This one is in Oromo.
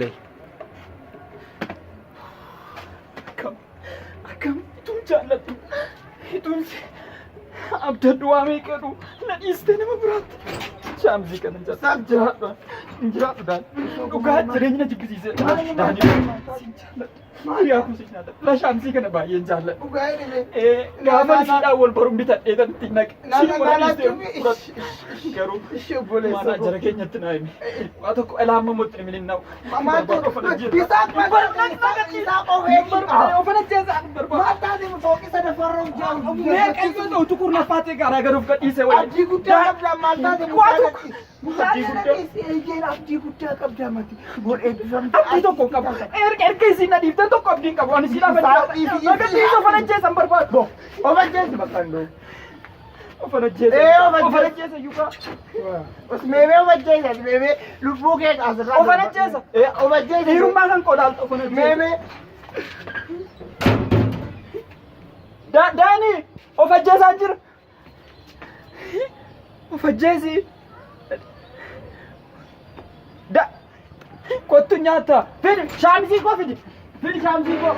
Lee. Akkam akkam ituun jaalladhu ituun si abdadhu waa meeqadhu na dhiistee nama biraatti shaamzii kana hin jaalladhu jiraadhu hin jiraadhu daan dhugaa jireenya na jibbisiisee daanii sin jaalladhu Maariyaa kun sin jaalladhu la shaamzii kana baay'een jaalladhu. Dhugaa jedhame. Gaafa isiidhaan wal baruun bitadhee tan ittiin naqe. Na- Siin na- wal na- dhiistee na- fudhadhu. Garuu Ishee obboleessa maanaa koo. jara keenyatti naa himi. Waa tokko ilaa amma mootti himi ninna'u. Maaltu Isaaq Isaaq of eegi. Ofan ajjeesa ani barbaadu. Maal taate fooqi sadaffaa jiru. Meeqa iyyuu ta'u tukur naffaa ta'e garaa galuuf gadhiise wayii. Abdii guddaa qabda maal taate Waa tokko. Mucaa Abdii guddaa. Eeyyeen abdii guddaa qabda mati. Bor eebbifamte. Abdii tokko hin qabu. Erga erga isiin na dhiiftan tokko abdii hin qabu. Ani siin Isaa dhiisi, Naga dhiisa ofan ajjeesan barbaadu. Of ajjeesi bakka hin Ofan ajjeesa. Ee, of ajjeesa. Ofan ajjeesa yuukaa. Osmeemee of ajjeesi osmeemee lubbuu kee asirraa. Ofan ajjeesa. Of ajjeesi. Dhiirummaa kan qodaaltu ofan ajjeesa. Meemee. Daani of ajjeesaa jira. Of ajjeesi. Da kottu nyaata. Fidi shaamizii koo fidi. Fidi shaamizii koo.